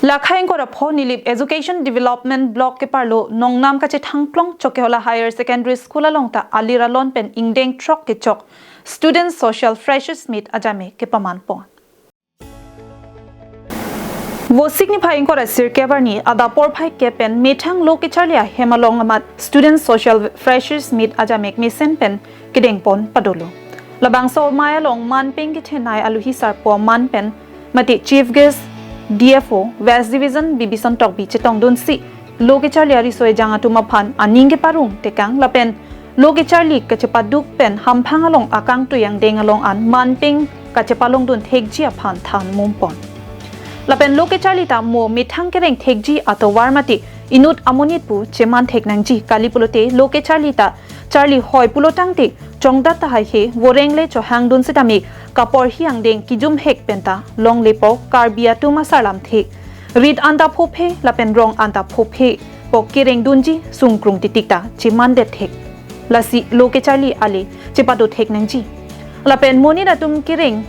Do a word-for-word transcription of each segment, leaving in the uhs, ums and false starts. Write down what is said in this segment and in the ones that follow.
Lakhai ingkoi ra pho Nilip Education Development Block keparlo Nongnam kachethangklong Chokihola Higher Secondary School along ta alir alon pen ingdeng throk kechok Student Social Freshers Meet ajame kepaman pon. Vosik niphai ingkoi ra sirkep arni adap porphai kep pen methang lo kecharli ahem along amat Student Social Freshers Meet ajame mesen pen kedeng pon padolo. Labangso amei along manpeng kethenei aluhi sarpo aman pen mate Chief Guest D F O West Division Bibison Tokbi chetongdunsi lo kecharli ariso ejang atum aphan aning keparong tekang lapen lo kecharli kachepaduk pen hamphang along akangtui angdeng along an manpeng kachepalongdun thekji aphan than mum pon. Lapen lo kecharli ta mo methang kereng thekji atovar mate inut amonit pu cheman thek nangji kali pulote lo kecharli ta charli hoi pulo tangte chongdat tahai he voreng le chohangdun sitame kaporhi angdeng kijumhek penta longle po Karbi atum asarlamthe rit anta phophe lapen rong anta phophe po kerengdunji sungkrung titik ta chemandet thek. Lasi lo kecharli ale chepado thek nangji. Lapen monit atum kereng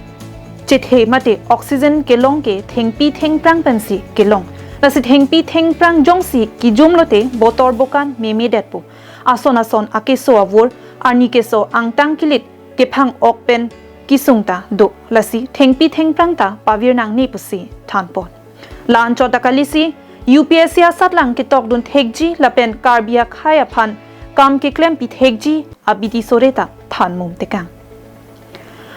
chethe mate oxygen kelong ke thengpi thengphrang pensi kelong. Lasi thengpi thengphrang jongsi kijum lote botor bokan meme detpo. Ason ason akeso avur arni keso angtang kilit kephang ok pen kisung ta do. Lasi thengpi thengphrang ta pavir nangne pusi than pon. La-anchot ta kalisi U P S C asatlang ketokdun thekji lapen Karbi akhei aphan kam keklempi thekji abidi sore ta than mum tekang.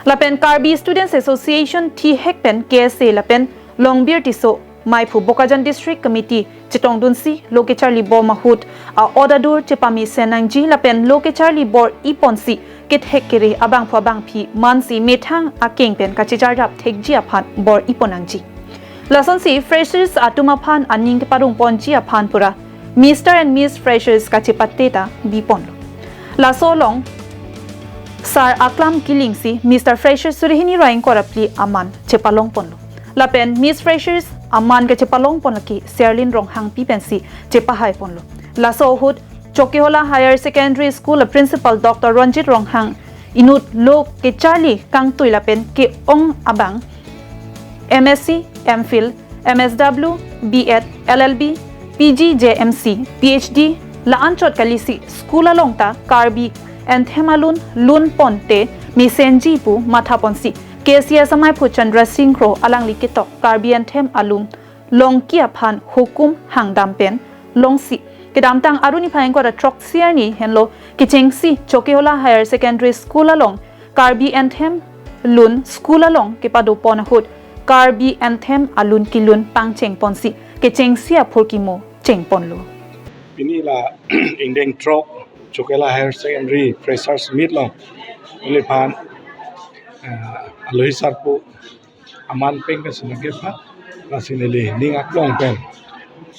Lapen Karbi Students Association thihek pen K S A lapen Longbir Tisso maiphu Bokajan District Committee chetongdunsi lo kecharli bom ahut a-odadur chepamesen nangji lapen lo kecharli bor-i ponsi kethek kere abangphu abangphi mansi methang akeng pen kachejarjap thekji aphan bor-i pon nangji. Lasonsi freshers atum aphan aning keparong ponji aphan pura Mister and Miss Freshers kachepate ta bi ponlo. Laso along sar aklam kilingsi Mister Freshers suri hini ra ingkoi ra phli aman chepalong ponlo. Lapen Miss Freshers aman kachepalong pon lake Serlin Ronghangpi pensi chepahai ponlo. Laso ahut Chokihola Higher Secondary School a Principal Doctor Ronjit Ronghang inut lo kecharli kangtui lapen ke-ong abang M S C, M Phil, M S W, B Ed, L L B, P G, J M C, P H D, la-anchot kalisi school along ta Karbi Anthem alun lun ponte mesenji pu matha ponsi K C S amaiphu Chandra Singh Kro alangli ketok Karbi Anthem alun longki aphan hukum hangdam pen longsi kedamtang aruni phai ingkoi ra throksi arni henlo kechengsi Chokihola Higher Secondary School along Karbi Anthem lun school along kepado pon ahut Karbi Anthem alun kilun pangcheng ponsi kechengsi aphurkimo cheng ponlo. Pini la ingdeng throk Chokihola Higher Secondary Freshers Meet along neliphan eh, alohi sarpo aman peng pen sinang kepha, lasi neli ning aklong pen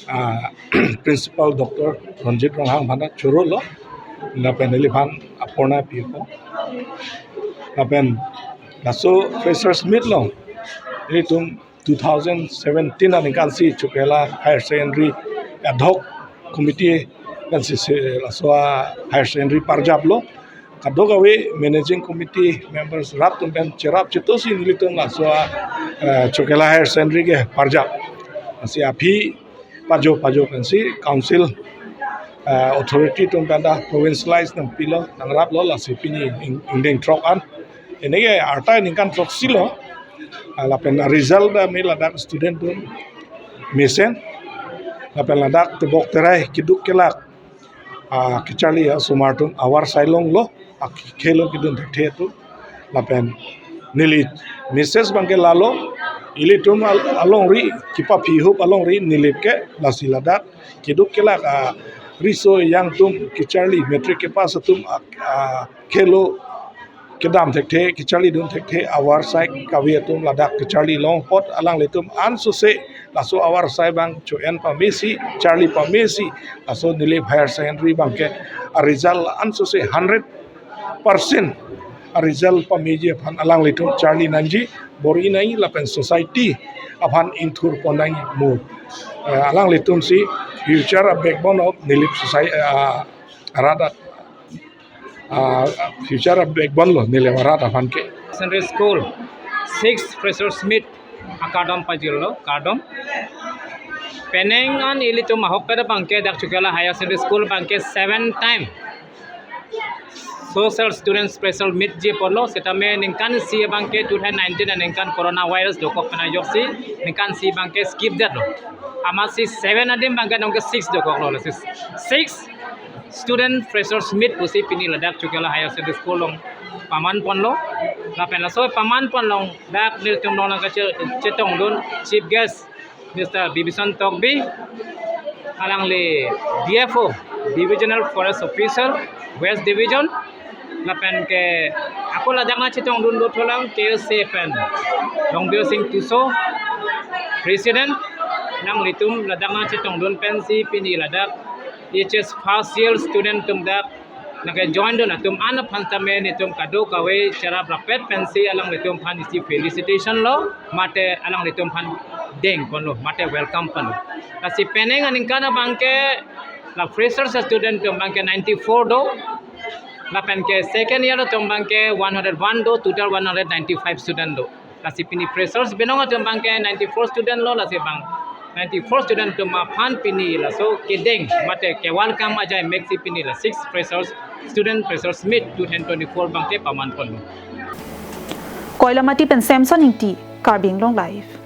ah, Principal Doctor Ronjit Ronghang aphan ta chorolo, lapen neliphan apurna pipo. Lapen laso Freshers Meet along nelitum two thousand seventeen aningkansi Chokihola Higher Secondary Ad Hoc Committee kansi se laso a Higher Secondary parjaplo. Kadokave managing committee members rat atum pen cherap chetosi nelitum laso a eh, Chokihola Higher Secondary ke parjap. Lasi aphi pajo pajo pensi council eh, authority atum pen ta provincialize nangpilo, nangraplo, lasi pini ing- ingdeng throk an. Ini ke arta ningkan throksi lo. Ah, lapen result ta me ladak student atum mesen. Lapen ladak tebok terai keduk kelak ah, kecharli asomar atum avarsai longlo, akhelo kedun thekthe atum. Lapen neli message abang ke lalo, ilitum al- alongri, kepaphi hup alongri Nilip ke, lasi ladak keduk kelak ah, riso ejang atum kecharli, matric kepass atum ah, ah, khelo kedam thekthe, kecharli dun thekthe, avarsai kave atum ladak kecharli long apot alanglitum ansose laso avarsai abang cho-en pamesi, charli pamesi, laso Nilip Higher Secondary abang ke a result ansose hundred percent a result pameji aphan alanglitum charli nangji, bor-i nangji lapen society aphan ingthur pon nangji mo. Eh, alanglitum si future a backbone of Nilip society, ah, arat ah, future a backbone lo Nilip arat aphan ke. Secondary School six Freshers Meet akardom pajirlo, kardom. Penang an ilitum ahokpet abangke dak Chokihola Higher Secondary School abangke seven time social students freshers meet ji apotlo, setame ningkan isi abangke two thousand nineteen aningkan coronavirus dokok pen ajoksi ningkan isi abangke skip detlo. Amatsi seven adim abangke nonke six dokoklo, lasi six student freshers meet pusi pini ladak Chokihola Higher Secondary School along paman ponlo. Lapen laso paman pon along dak nelitum along nangkachetongdun chief guest Mister Bibison Tokbi, alangli D F O, Divisional Forest Officer, West Division, lapen ke ako ladak nangchetongdun dothulang K S A pen Longbir Sing Tisso, President, alanglitum ladak nangchetongdun pensi pini ladak H S first year student atum dak nangkejoindun atum an aphan tame nelitum kadokave cherap rapet pensi alanglitum aphan isi felicitation lo, mate alanglitum aphan deng ponlo, mate welcome ponlo. Lasi penang aningkan abangke la freshers student atum abangke ninety-four do, lapen ke second year atum abangke one hundred one do, total one hundred ninety-five student do. Lasi pini freshers binong atum abangke ninety-four student lo, lasi bang ninety-four student atum aphan pini laso kedeng mate ke welcome ajai meksi pini la six freshers student freshers meet two thousand twenty-four abangke paman ponlo. Koilamati pen Samson Ingti, Karbi Anglong Live.